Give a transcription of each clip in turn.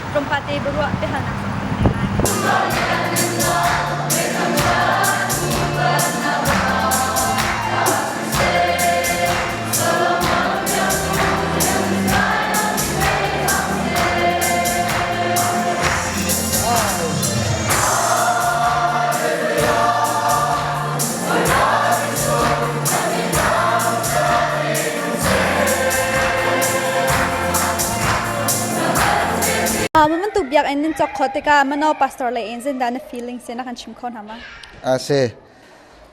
Tlawmpal te biaruah biahalnak zong kan ngei lai. Bantuk biakinn nan cawk khawh tikah mano pastor le in zindah na feeling si na kan chim kho hna ma? A si.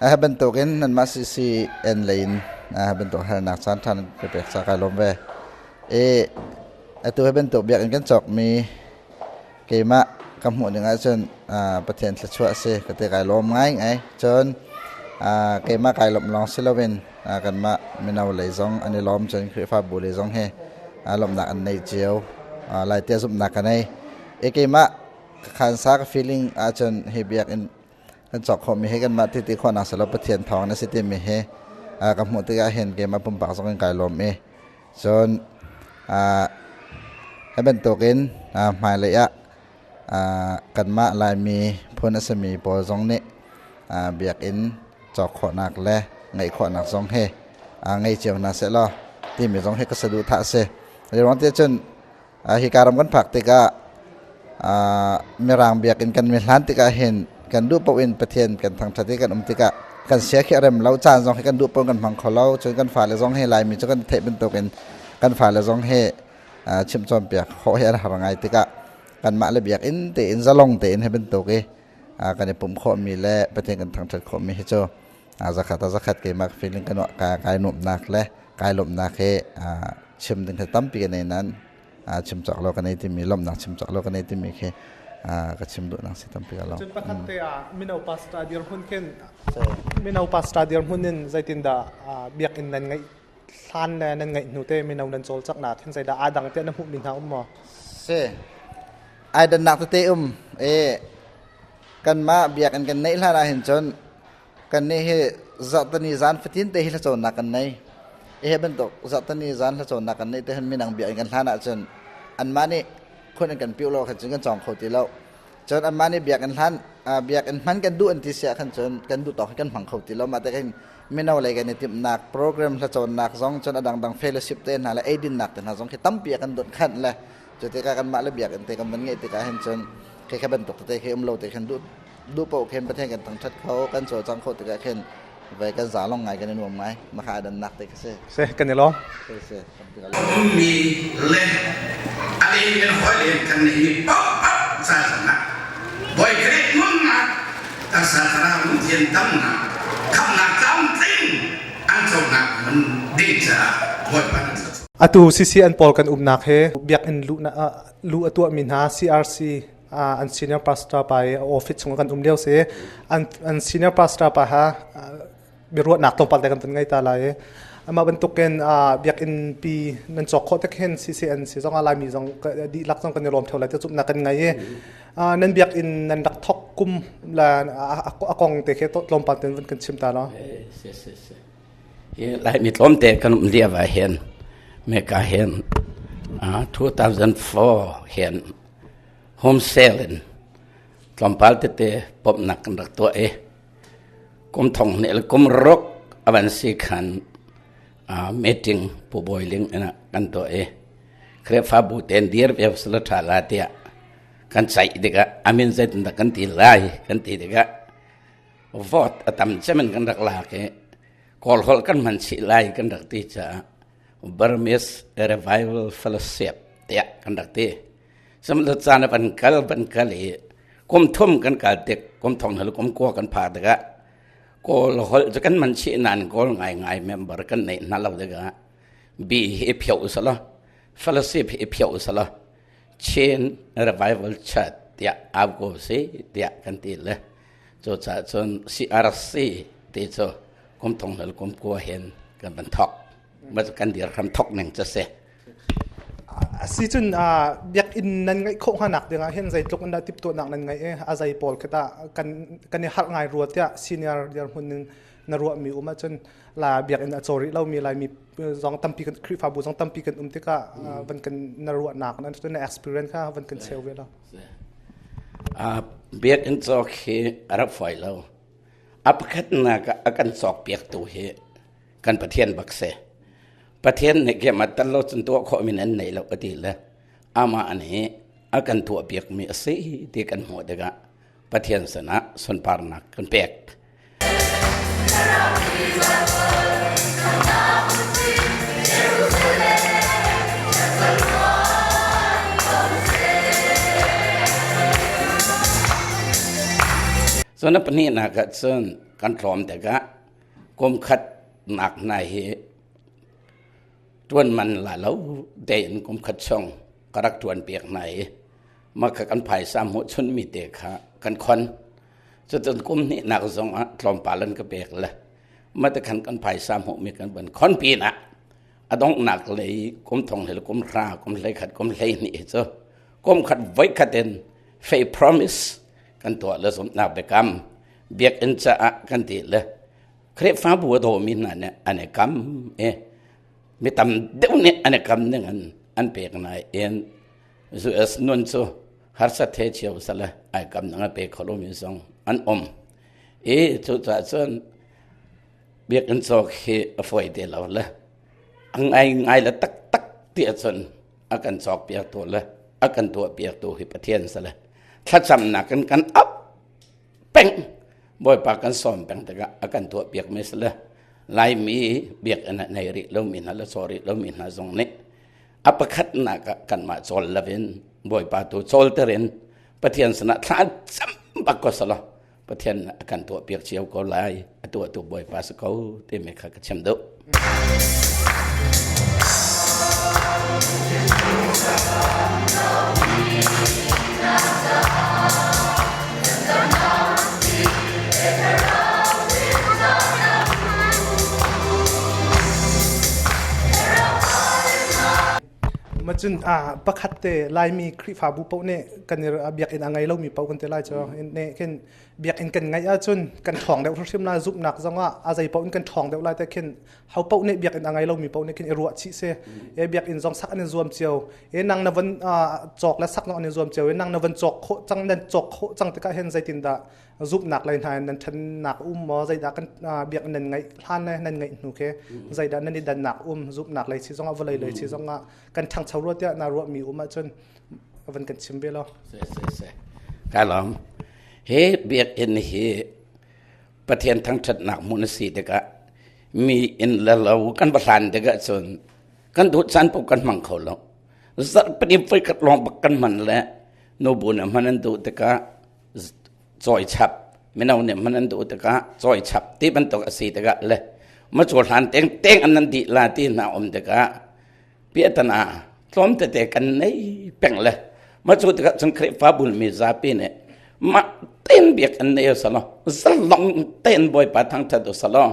A bantukin nanmah CCN lei in bantuk halnak caan ṭhan ka pek ca kai lawm ve. E atu hi bantuk biakinn kan cawk mi keimah ka hmuh ning ahcun Pathian thluachuah a si ka ti kai lawm ngaingai. Cun keimah kai lawmh lawng si loin kanmah mino lei zong an i lawm cun Khrihfabu lei zong hi lawmhnak an nei cio. Lai tia zumhnak ka nei. E keimah ka khansa ka feeling ahcun hi biakinn kan cawk khawhmi hi kanmah ti ti khawhnak si lo Pathian thawng na si timi hi ka hmuh tikah hin keimah pumpak zong in kai lawm i Cun hi bantukin hmailei ah kanmah Laimi phun a simi pawl zong nih biakinn cawk khawhnak le ngeih khawhnak zong hi ngei cio hna sehlaw timi zong hi ka saduhthah a si. Zeiruang tiah cun hika ram kan phak tikah Mirang biakinn kan mi hlan tikah hin kan duh paoh in Pathian kan thangṭhat i kan um tikah kan sia khi a rem lo caan zong hi kan duh paoh kan hmang kho lo cun kan fale zong hi Laimi cu kan theih bantukin kan fale zong hi chimh cawnpiak khawh hi an har ngai tikah kanmah le biakinn tein zalong tein hi bantuk i kan i pumh khawhmi le Pathian kan thangṭhat khawhmi hi cu zakhat a zakhat keimah feeling kan kai nuamhnak le kai lawmhnak hi chim ding hi tampi ka nei nain chim cawk lo kan ei timi lawmhnak chim cawk lo kan ei timi khi ka chim duhnak si tampi ka lo. Cun pakhat te ah mino pastor dirhmun khin mino pastor dirhmun in zeitindah biakinn nan ngeih hlan le nan ngeih hnu te mino nan cawlcanghnak hin zeidah aa dang tiah na hmuhmi hna um maw? Si. Ai dannak tete um. E kanmah biakinn kan neih hlan ah hin cun Kannih hi zarhtani zan fatin te hi hlacawnnak kan nei. Hi bantuk zarhtani zan hlacawnnak kan neih te hin minang bia in kan hlan ahcun anmah nih khun in kan piu lo khan cun kan cawng kho ti lo. Cun anmah nih biakinn hlan biakinn hman kan duh an ti si ah khan cun kan duh tawk kan hmang kho ti lo. Mah te khin mino lei kan i timhnak program hlacawnnak zong cun a dangdang fellowship te hna le eidinnak te hna zong khi tampi a kan donh khanh le cu tikah kanmah le biakinn te kan van ngeih tikah hin cun khi kha bantuk tete khi um lo te khin duh duh paoh khin Pathian kan thangṭhat kho kan cawlcang kho tikah khin ve kan za long ngai kan i nuam ngai maka adannak te khi si se kan i lawm se ummi le a leng kan hawi len kan nei mi paohpaoh ca zongah Bawi Khrih nunnak taksa thlarau lungthin damnak khamhnak tlamtling an conak hmun ding caah Bawipa nan Atu CCN pawl kan umnak he biakinn luh lu a tuahmi hna CRC an senior pastor pa i office chung kan um lio si an senior pastor pa ha biaruahnak tlawmpal te kan vun ngei ta lai i amah bantukin biakinn pi nan cawk khawh tik hin CCN si zong Laimi zong dihlak zong kan i lawm theo lai ti zumhnak kan ngei i nan biakinn nan rak thok kum la a kong te khi tlawmpal ten vun kan chim ta lo si si si Laimi tlawmte kan um lio ah hin meka hin 2004 hin home sale in tlawmpal tete pomnak kan rak tuah i kum thong hnih le kum ruk a van si khan meeting Pu Bawi Ling in kan tuah i Khrihfabu ten dir ve sala ṭha la tiah kan ceih tikah amin zeitindah kan ti lai kan ti tikah vote a tam cem in kan rak lak i Kawl holh kan hman chih lai kan rak ti caah Burmese Revival Fellowship tiah kan rak ti. Sihmanhsehlaw caan a van kal van kal i kum thum kan kal tik kum thong hal kum kua kan phak tikah Kawl holh cu kan hman chih nain Kawl ngaingai member kan neih hna lo tikah B hi i phioh usalaw Fellowship hi i phioh usalaw Chin Revival Church tiah au ko si tiah kan ti le cucaah cun CRC ti cu kum thong hlal kum kua hin kan van thok ma kan dir hram thok ning cu si si cun biakinn nan ngeih khawh hnga nak dingah hin zeitluk in dah tiptuahnak nan ngeih i a zei pawl khi tah kan kan i harh ngai rua tiah senior dirhmun in na ruahmi um ahcun la biakinn a caw rih lomi Laimi zong tampi kan Khrihfabu zong tampi kan um tikah van kan na ruahnak na na experience kha van kan cheu ve lo. Biakinn cawk hi a rak fawi lo. A pakhatnak ah a kan cawkpiaktu hi kan Pathian bak si. Pathian nih keimah tal lo cun tuah khawhmi nan nei lo a ti le amah nih a kan tuahpiakmi a si ti kan hmuh tikah Pathian sinah sunparnak kan pek. Cun a pahnihnak ah cun kan tlawm tikah kum khat nak hna hi ṭuan man la lo tein kum khat chung ka rak ṭuan piak hna i mah kha kan phaisa hmuh chunmi te kha kan khon. Cutun kum hnihnak zong ah tlawmpal an ka pek le mah te khan kan phaisa hmuhmi kan van khon pinah a donghnak lei kum thong le kum hra kum hlei khat kum hlei hnih hi cu kum khat voi khat in faith promise kan tuah le zumhnak biakam biakinn caah kan ti le Khrihfabu a dawmi hna nih an i kam i mi tam deuh nih an i kam ning in an pek nain US nun cu harsat he cio sale ai kam ning a pe kho lomi zong an um i cucaah cun biakinn cawk hi a fawi te lo le a ngai ngai le taktak ti ahcun a kan cawk piaktu le a kan tuah piaktu hi Pathian sale thlacamnak in kan ap peng Bawipa kan sawm peng tikah a kan tuah piakmi si le Laimi biakinn ah nei rih lomi hna le caw rih lomi hna zong nih a pakhatnak ah kanmah cawl loin Bawipa tu cawlter in Pathian sinah thla cam bak ko selaw Pathian a kan tuah piak cio ko lai a tuahtu Bawipa si ko timi kha ka chim duh. Macun pakhat te Laimi Khrihfabu paoh nih kan i biakinn a ngei lomi paoh kan ti lai cu ne khin biakinn kan ngeih ahcun kan ṭhawng deuh hrimhrim lai zumhnak zongah a zei paoh in kan ṭhawng deuh lai te khin ho paoh nih biakinn a ngei lomi paoh nih khin i ruah chih si e biakinn zong sak an i zuam cio e nang na van cawk le sak zong an i zuam cio e nang na van cawk khawh cang nan cawk khawh cang tikah hin zeitindah zumhnak lei hna in nan ṭhannak um maw zeidah kan biakinn nan ngeih hlan le nan ngeih hnu khi zeidah nan i dannak um zumhnak lei si zongah vawlei lei si zongah kan ṭhangcho rua tiah na ruahmi um ahcun van kan chim ve lo. Si si si. Ka lawm. Hi biakinn hi Pathian thangṭhatnak hmun a si tikah mi inn le lo kan va hlan tikah cun kan duh caan paoh kan hmang kho lo. Zarhpini voikhat lawng bak kan hman le nubu nih hman an duh tikah cawi chap mino nih hman an duh tikah cawi chap ti bantuk a si tikah le macu hlan teng teng an nan dih la ti hna um tikah piahtana tlawm tete kan nei peng le ma cu tikah cun Khrihfabu mi zapi nih mah ten biak an nei salo zalong ten Bawipa thangthat u salo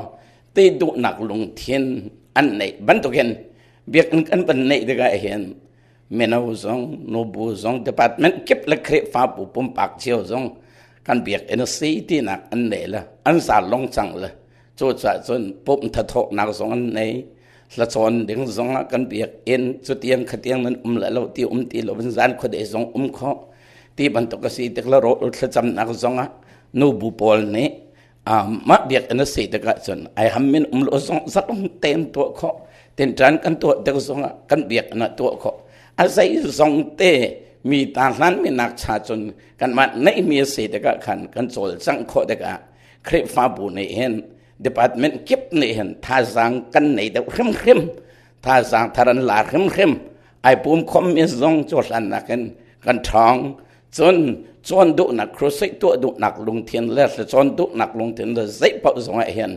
ti duhnak lungthin an neih bantukin biakinn kan van neih tikah hin mino zong nubu zong department kip le Khrihfabu pumpak cio zong kan biakinn a si tinak an nei le an za long cang le Cucaah cun pumh thathawhnak zong an nei. Hlacawn ding zongah kan biakinn cutiang khatiang nan um le lo ti um ti lo in zan khuadei zong um khawh ti bantuk a si tik le rawl thlacamnak zongah nubu pawl nih mah biakinn a si tikah cun ai ham min um lo zong zalong tein tuah khawh tinṭan kan tuah tik zongah kan biakinn ah tuah khawh a zei zong te mi ta hlan mi nak cha cun kanmah neihmi a si tikah khan kan cawlcangh khawh tikah Khrihfabu nih hin department kip nih hin thazaang kan nei deuh hrimhrim thazaang thar an la hrimhrim ai pum khom mi zong cu hlannak in kan ṭhawng cun cawn duhnak crusade tuah duhnak lungthin le cawn duhnak lungthin le zei paoh zong ah hin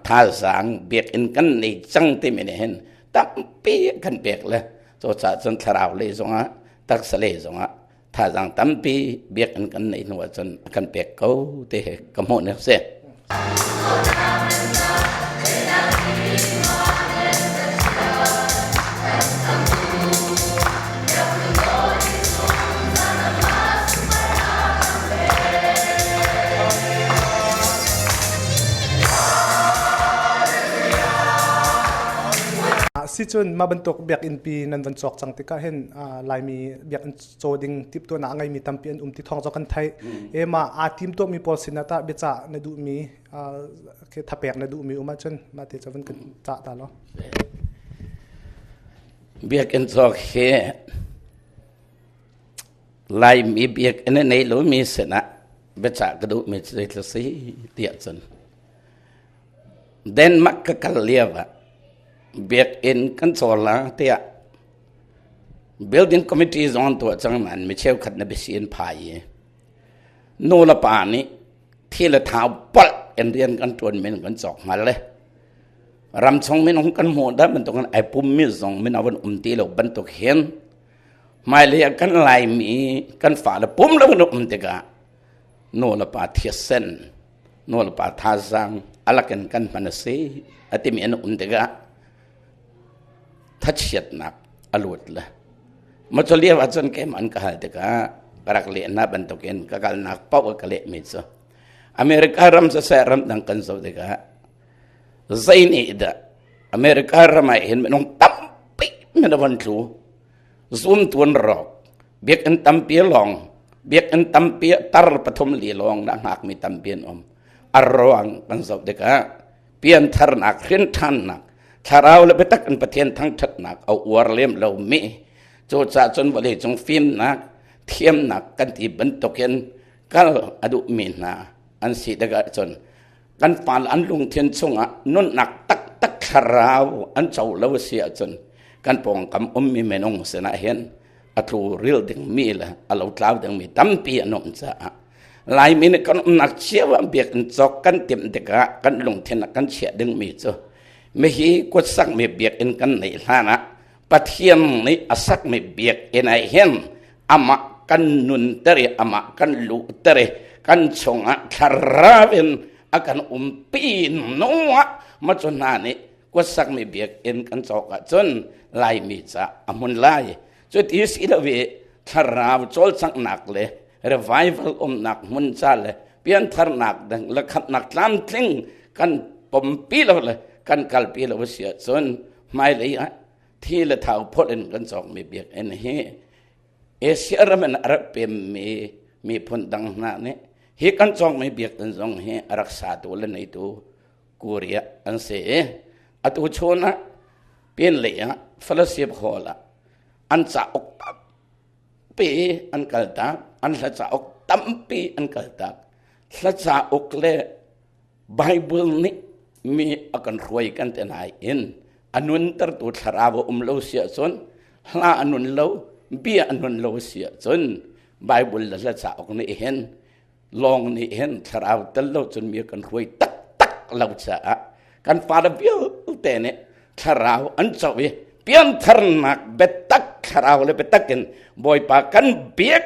thazaang biakinn kan nei cang timi nih hin tampi kan pek le cucaah cun thlarau lei zongah taksa lei zongah thazaang tampi biakinn kan neih hnu ahcun a kan pek ko ti hi ka hmuh ning si. Sicun mah bantuk biakinn pi nan van cawk cang tikah hin Laimi biakinn caw ding timhtuahnak a ngeimi tampi an um ti thawng zong kan theih. E mah aa timtuahmi pawl sinah tah biacah na duhmi thapek na duhmi um ahcun mah te cu van kan cah ta law. Biakinn cawk hi Laimi biakinn a nei lomi sinah biacah ka duhmi cu zeitluk si tiah cun Denmark ka kal lio ah biakinn kan caw la tiah building committee zong an tuah cang nain mi cheukhat na biasi an phai i nu le pa nih thi le thau palh in rian kan ṭuan men kan cawk hngal le ramchung minung kan hmuh dah bantukin ai pummi zong mino an um ti lo bantuk hin hmailei ah kan Laimi kan fale pum lo in um tikah nu le pa thisen nu le pa thazaang alakin kan hman a si a timi an um tikah thachiatnak a lut le macu lio ahcun keimah an ka hal tikah ka rak lehnak bantukin ka kalnak paoh ka lehmi cu America ram siseh ramdang kan zoh tikah zei nih dah America ram ah hin minung tampi min a von tlu zum tuan rawk biakinn tampi lawng biakinn tampi tar pathum li lawng na hngakmi tampi an um a ruang kan zoh tikah piantharnak hrinthannak thlarau le biatak in Pathian thangthatnak a uar lem lo mi cucaah cun vawlei cung fimnak thiamnak kan ti bantukin kal a duhmi hna an si tikah cun kan pa an lungthin chungah nunnak taktak thlarau an co lo a si ahcun kan pawngkam ummi minung sinah hin a tlu ril dingmi le a lotlau dingmi tampi an um caah Laimi nih kan umnak cio ah biakinn cawk kan timh tikah kan lungthin ah kan chiah dingmi cu mihi kutsakmi biakinn kan neih hlan ah Pathian nih a sakmi biakinn ah hin amah kan nunter i amah kan luhter i kan chungah thlarau in a kan umpi hnu ah macu hna nih kutsakmi biakinn kan cawk ahcun Laimi ca a hmun lai. Cuti si lo i thlarau cawlcanghnak le revival umnak hmun ca le piantharnak ding le khamhnak tlamtling kan pompi lo le kan kalpi lo si ahcun hmailei ah thi le thau phawt in kan cawkmi biakinn hi Asia ram in a rak pemmi miphun dang hna nih hi kan cawkmi biakinn zong hi a rak satu le neitu Korea an si i atu chun ah pinlei ah fellowship hall ah an cauk tampi an kaltak an hla cauk tampi an kaltak hla cauk le Bible nih mi a kan hruai kan ti nain a nuntertu thlarau a um lo si ahcun hla a nun lo bia a nun lo si ahcun Bible le hla cauk nih hin lawng nih hin thlarau tel lo cun mi a kan hruai taktak lo caah kan fale vialte nih thlarau an co i piantharnak biatak thlarau le biatak in Bawipa kan biak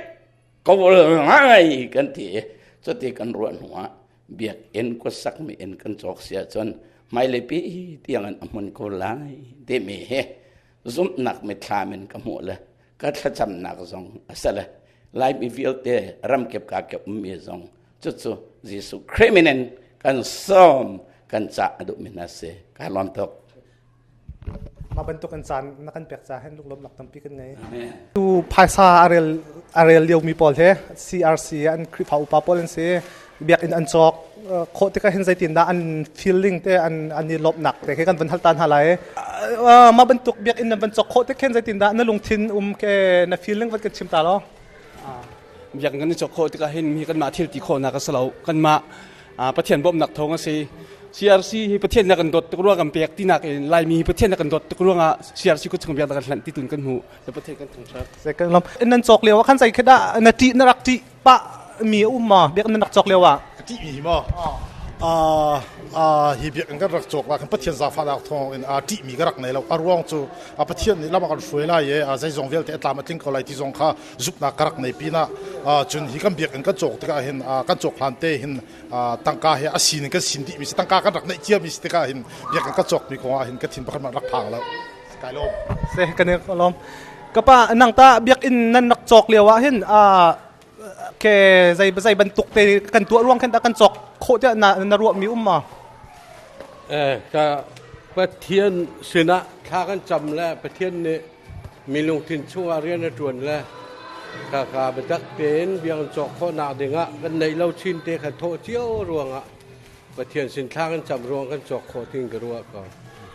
ko lai kan ti i cuti kan ruah hnu ah biakinn khuasakmi inn kan cawk si ahcun hmailei pi tiang in a hmun ko lai timi hi zumhnak mitthlam in ka hmuh le ka thlacamnak zong a si le Laimi vialte ramkip kakip ummi zong cucu Jesuh Khrih min in kan sawm kan cah a duhmi hna si ka lawm tuk. Mah bantuk an caan na kan pek ca hin lunglawmhnak tampi kan ngei. Tu phaisa a rel a rel liomi pawl he CRC an Khrihfa upa pawl an si biakinn an cawk khawh tikah hin zeitindah an feeling te an an i lawmhnak te khi kan van hal ta hna lai. Mah bantuk biakinn nan van cawk khawh tik khin zeitindah na lungthin um ke na feeling van kan chim ta lo. Biakinn kan i cawk khawh tikah hin mi kanmah thil ti khawhnak a si lo. Kanmah Pathian bawmhnak thawng a si. CRC hi Pathian na kan dawt tuk ruang kan pek tinak in Laimi hi Pathian na kan dawt tuk ruangah CRC ku chung biak na kan hlanh ti tun kan hmu. Le Pathian kan thangṭhat. Second lam nan cawk lio ah khan zei khi dah na ṭih na rak ṭih pah mi a um ma biak nan rak cawk lio ah? Ṭih mi maw? Hi biakinn kan rak cawk la kan Pathian zaangfahnak thawng in ṭih mi ka rak nei lo. A ruang cu Pathian nih lam a kan hruai lai i zeizong vialte a tlam a tling ko lai ti zong kha zumhnak ka rak nei pinah cun hi kan biakinn kan cawk tikah hin kan cawk hlan te hin tangka hi a sin in kan sin dihmi si tangka kan rak neih ciami si tikah hin biakinn ka cawkmi kong ah hin ka thin pakhat hmanh rak phang lo kai lawm se kan i lawm kapa nang ta biakinn nan rak cawk lio ah hin ke zei zei bantuk te kan tuah ruang khan ta kan cawk khawh tiah na na ruah mi um ma eh ka. Pathian sinah thla kan cam le Pathian nih mi lungthin chungah rian a ṭuan le khakha biatak tein biakinn cawk khawhnak dingah kan neih lo chin te kha thawh cio ruangah Pathian sin thla kan cam ruang kan cawk khawh ting ka ruah ko.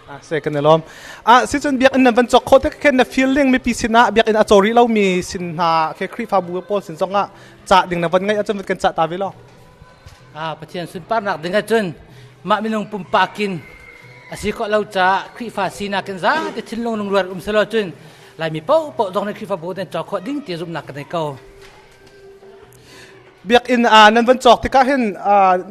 Ah, se kan i lawm. Ah, si cun biakinn nan van cawk khawh te khin na feeling mipi sinah biakinn a cawri lomi sin hna ke Khrihfabu pawl sin zongah cah ding na van ngaih ahcun kan cah ta ve lo. Ah, Pathian sunparnak ding ahcun mah minung pumpak in a si khawh lo caah Khrihfa sinak in zaate thinlung lungrual um selaw cun Laimi paohpaoh zong nih Khrihfabu nan cawk khawh ding ti zumhnak kan nei ko. Biakinn nan van cawk tikah hin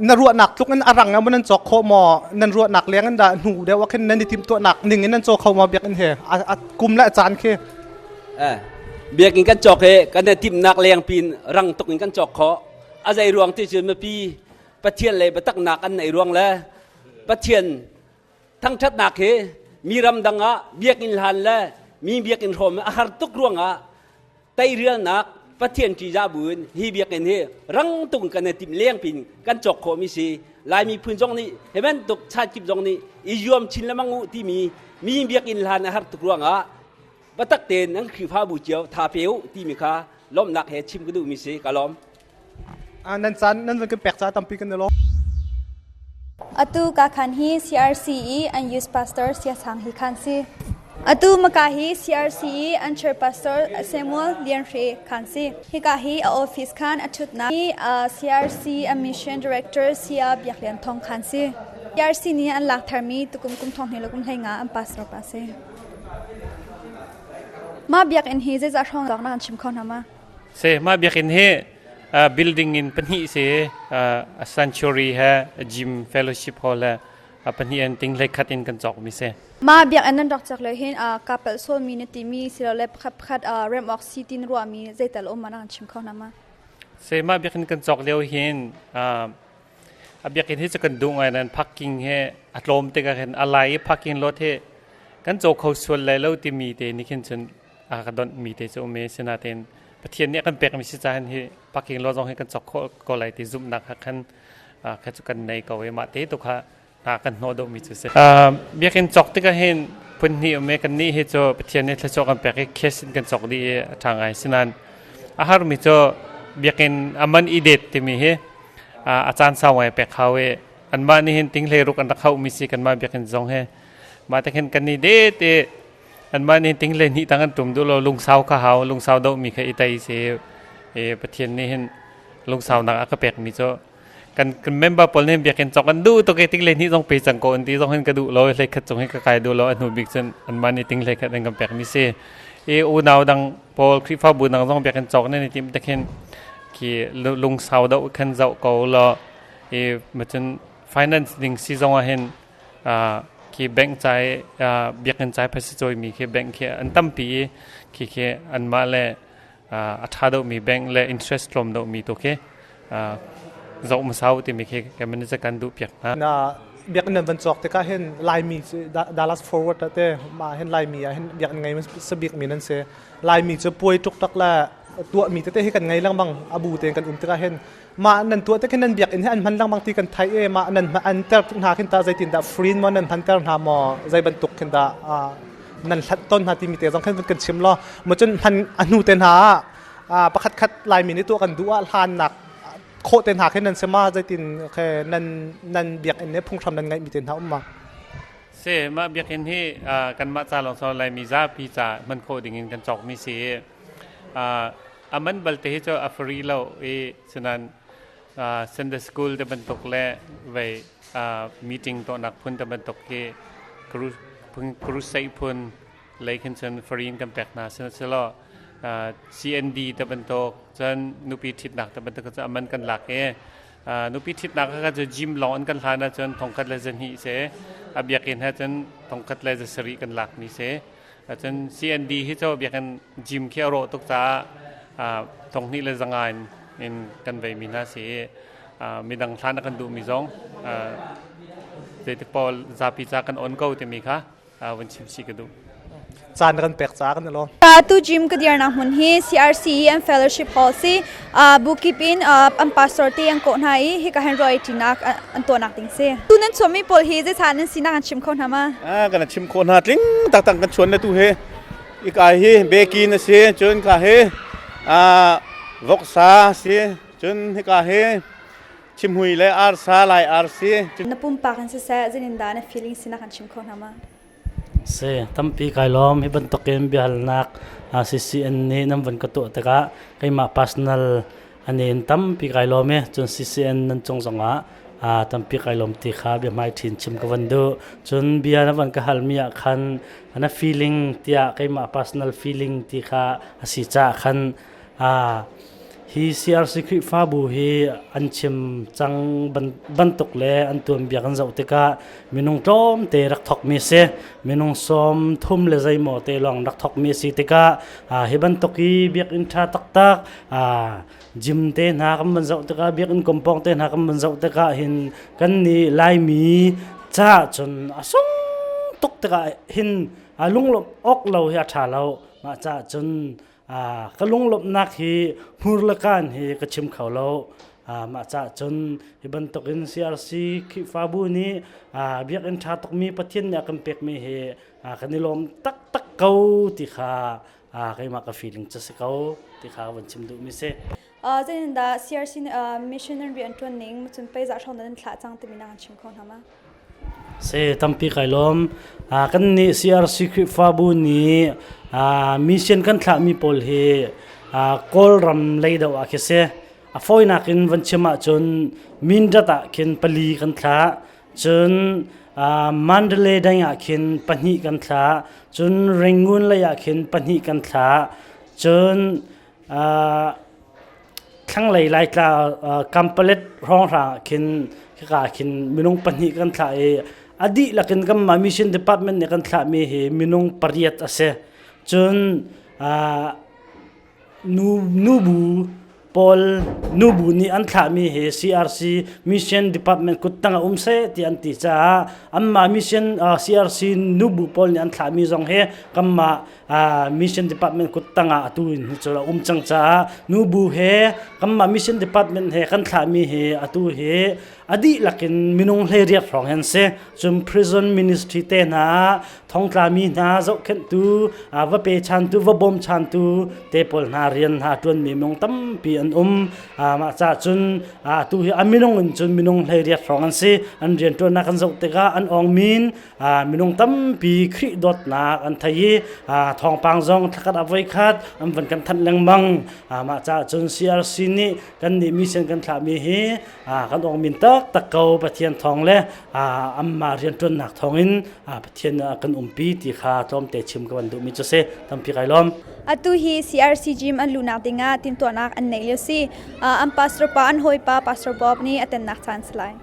na ruahnak tluk in a rang ah nan cawk khawh maw? Nan ruahnak leng in dah hnu deuh ah khin nan i timhtuahnak ning in nan caw kho maw biakinn he? A kum le a caan khi. Eh, biakinn kan cawk he kan i timhnak leng pin rang tuk in kan cawk khawh. A zei ruang ti cun mipi Pathian le biataknak an neih ruang le Pathian thangṭhatnak hi mi ramdang ah biakinn hlan le mi biakinn hrawm a har tuk ruangah teirialnak Pathian ṭihzah buin hi biakinn hi rang tuk in kan i timh leng pin kan cawk khawhmi si. Lai miphun zong nih hi bantuk chatkip zong nih i zuam chin lengmang u timi mi biakinn hlan a har tuk ruangah biatak tein nan Khrihfabu cio tha pe u timi kha lawmhnak he chim ka duhmi si. Ka lawm. Nan caan nan van kan pek ca tampi kan i lawm. Atu ka khan hi CRC i an youth pastor Sia Sang hi khan si. Atu maka hi CRC i an church pastor Samuel Lian Hre khan si. Hika hi a office khan a thutnak hi CRC a mission director Sia Biak Lian Thong khan si. CRC nih an lak tharmi tukum kum thong hnih le kum hlei nga an pastor pa si. Mah biakinn hi zeizah hrawng na kan chim kho hna ma? Se mah biakinn hi building in pahnih si a sanctuary he gym fellowship hall he pahnih an ting hlei khat in kan cawk mi si. Mah biakinn nan rak cak le hin kapel sawl mi na timi silole pakhat pakhat rem awk si tin ruah mi zeital um ma na kan chim kho hna ma? Se mah biakinn kan cawk lio hin a biakinn hi cu kan duh ngai nan parking he a tlawm tikah hin a lai i parking lot hi kan caw kho sual lai lo timi te nih khin cun a ka donh mi te cu um i sinain Pathian nih a kan pekmi si caah hi parking lot zong hi kan cawk khawh ko lai ti zumhnak kha khan kha cu kan nei ko i mah te tu kha hna kan hnawh deuh mi cu si. Biakinn cawk tikah hin phun hnih um i kannih hi cu Pathian nih thluachuah kan pek i cash in kan cawk dih i a ṭha ngai. Sinain a harmi cu biakinn a man i det timi hi a caan sau ngai pek hau i anmah nih hin ting hlei ruk an rak hauhmi si kanmah biakinn zong hi mah te khin kan i det i anmah nih ting le hnih tang an tum duh lo lungsau kha hau lungsau doh mi kha i tei si i Pathian nih hin lungsau nak a ka pek mi cu kan kan member pawl nih biakinn cawk an duh tuk i ting le hnih zong pe cang ko an ti zong hin ka duh lo hlei khat cung hi ka kai duh lo a hnu bik cun anmah nih ting hlei khat an kan pek mi si i unau dang pawl Khrihfabu dang zong biakinn cawk nan i tim te khin khi lungsau doh khan zoh ko law i macun finance ding si zong ah hin khi bank cai biakinn cai phaisa cawimi khi bank khi an tampi i khi khi anmah le a ṭha deuhmi bank le interest tlawm deuhmi tu khi zoh hmasau timi khi kan kan duh piak hna. Na biakinn nan van cawk tikah hin Laimi Dallas Forward te mah hin Laimi ah hin biakinn ngei sabik mi nan si. Laimi cu puai tuk tak le tuahmi tete hi kan ngei lengmang abu tein kan um tikah hin mah nan tuah te khin nan biakinn hi an hman lengmang ti kan thai e mah nan an ter hna khin ta zeitin dah free maw nan hman ter hna maw zei bantuk khin dah nan hlat ton hna timi te zong khin kan chim law mo cun hman a hnu te hna ah pakhat khat laimi nih tuah kan duh ah hlan nak khawh te hna khin nan sema zeitin khe nan nan biakinn ne phunghram nan ngaih mi te hna um ma se mah biakinn hi kanmah ca lawng so laimi zapi ca hman khawh ding in kan cawk mi si A man balte hi cu a free lo i cunan Sunday school te bantuk le vei meeting tuahnak phun te bantuk hi crusade phun lei khin cun free in kan pek hna. Sihmanhsehlaw CND te bantuk cun nupi ṭhitnak te bantuk cu a man kan lak i nupi ṭhitnak kha cu gym lawng an kan hlan ahcun thongkhat le zahnih si, a biakinn he cun thongkhat le zasarih kan lakmi si. Cun CND hi cu biakinn gym khi a rawh tuk caah thonghnih le zanga in kan veimi hna si i midang hlan a kan duhmi zong zeiti pawl zapi ca kan on ko timi kha vun chim si ka duh. Caan na kan pek caah kan i lawm. Tu gym ka dirnak hmun hi CRC an fellowship hall si. Bukip in an pastor te an kawh hna i hika hin ruai ṭinak an tuahnak ding si. Tu nan chuahmi pawl hi zeicah nan sinak an chim kho hna ma? Kan chim khawh hna tling taktak kan chuan le tu hi ika hi bekin a si cun ka hi voksa si cun hika hi chimhui le arsa lai arsi. Na pumpak in siseh zeitindah na feeling sinak an chim kho hna ma? Si, tampi kai lawm. Hi bantukin biahalnak CCN nih nan van ka tuah tikah keimah personal anin tampi kai lawm i cun CCN nan cung zongah tampi kai lawm ti kha biahmai ṭhin chim ka van duh. Cun bia na van ka halmi ah khan na feeling tiah keimah personal feeling ti kha a si caah khan Hi CRC Khrihfabu hi an chim cang bantuk le an tuanbia kan zoh tikah minung tlawmte rak thawkmi si. Minung 30 le zeimaw te lawng rak thawkmi si tikah hi bantuk hi biakinn ṭha taktak gym te hna kan van zoh tikah biakinn kompawng te hna kan van zoh tikah hin kan nih Laimi caah cun a sung tuk tikah hin lunglawmh awk lo hi a ṭha lo. Mah caah cun Ka lunglawmhnak hi hmur le kaan hi ka chim kho lo. Mah caah cun hi bantukin CRC Khrihfabu nih biakinn ṭha tukmi Pathian nih a kan pekmi hi kan i lawm taktak ko ti kha keimah ka feeling cu si ko ti kha van chim duhmi si. Zeitindah CRC mission nan rian ṭuan ning cun pei zah hrawng nan thlah cang timi na kan chim kho hna ma? Si, tampi kai lawm. Kan nih CRC Khrihfabu nih mission kan thlahmi pawl hi Kawlram lei deuh ah khi si. A fawinak in van chim ahcun Mindat ah khin pali kan thlah. Cun Mandalay dang ah khin pahnih kan thlah. Cun Rangoon lei ah khin pahnih kan thlah. Cun Thlanglei Laitla Kampalet hrawnghrang ah khin khika ah khin minung pahnih kan thlah i a dihlak in kanmah mission department nih kan thlahmi hi minung pariat a si. Cun nu nubu pawl nubu nih an thlahmi hi CRC mission department kuttang ah um seh ti an ti caah anmah mission CRC nubu pawl nih an thlahmi zong hi kanmah mission department kuttang ah atu in hi cu a um cang caah nubu he kanmah mission department he kan thlahmi hi atu hi a dihlak in minung 18 hrawng hin si. Cun prison ministry te hna thongtlami hna zohkhenhtu va pe chantu va bawm chantu te pawl hna rian hna ṭuanmi minung tampi an um. Mah caah cun atu hi a minung in cun minung 18 hrawng an si. An rian ṭuannak kan zoh tikah an awng min minung tampi Khrih dawtnak an thei i thawngpang zong thlakhat ah voikhat an van kan thanh lengmang. Mah caah cun CRC nih kan nih mission kan thlahmi hi kan ong min taktak ko. Pathian thawng le anmah rianṭuannak thawngin Pathian kan umpi ti kha tlawmte chim ka van duhmi cu si. Tampi kai lawm. Atu hi CRC gym an luhnak dingah timhtuahnak an neih lio si. An pastor pa an hawipa Pastor Bob nih a tennak caan si lai.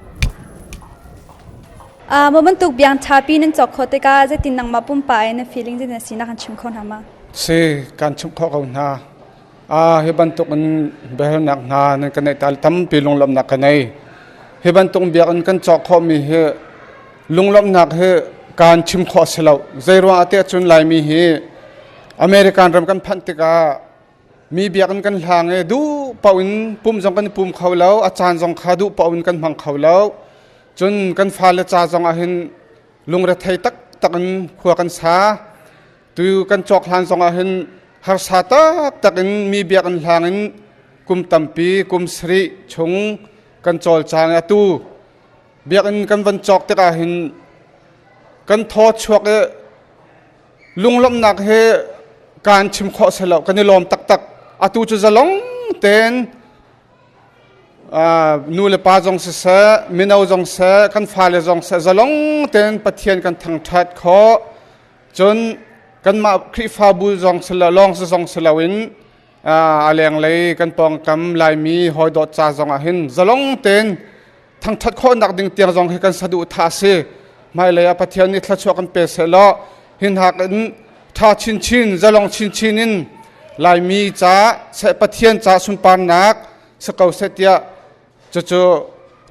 Mah bantuk biang ṭhapi nan cawk khawh tikah zeitin nangmah pumpak in na feeling zeitin a si na kan chim kho hna ma? Si, kan chimh khawh ko hna. Hi bantuk in biahalnak hna nan kan neih ta tampi lunglawmhnak ka nei. Hi bantuk biakinn kan cawk khawhmi hi lunglawmhnak hi kaan chim khawh si lo. Zei ruang ah tiah cun Laimi hi American ram kan phanh tikah Mi biakinn kan hlang i duh paoh in pum zong kan i pum kho lo, a caan zong kha duh paoh in kan hmang kho lo. Cun kan fale ca zong ah hin lungrethei taktak in khua kan sa. Tu kan cawk hlan zong ah hin harsa taktak in mi biakinn hlang in kum tampi kum sarih chung kan cawlcang i atu biakinn kan van cawk tikah hin kan thaw chuak i Lunglawmhnak hi kaan chim khawh si lo. Kan i lawm taktak. Atu cu zalong tein nu le pa zong siseh, mino zong seh, kan fale zong seh, zalong tein Pathian kan thangṭhat khawh. Cun kanmah Khrihfabu zong si lo, lawng si zong si loin a lenglei kan pawngkam Laimi hawi dawt ca zong ah hin zalong tein thangṭhat khawhnak ding tiang zong hi kan saduhthah a si. Hmailei ah Pathian nih thluachuah kan pe sehlaw hin hak in ṭha chinchin zalong chinchin in Laimi ca Pathian ca sunparnak si ko seh tiah cucu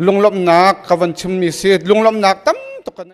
lunglawmhnak ka van chimmi si. Lunglawmhnak tam tuk kan.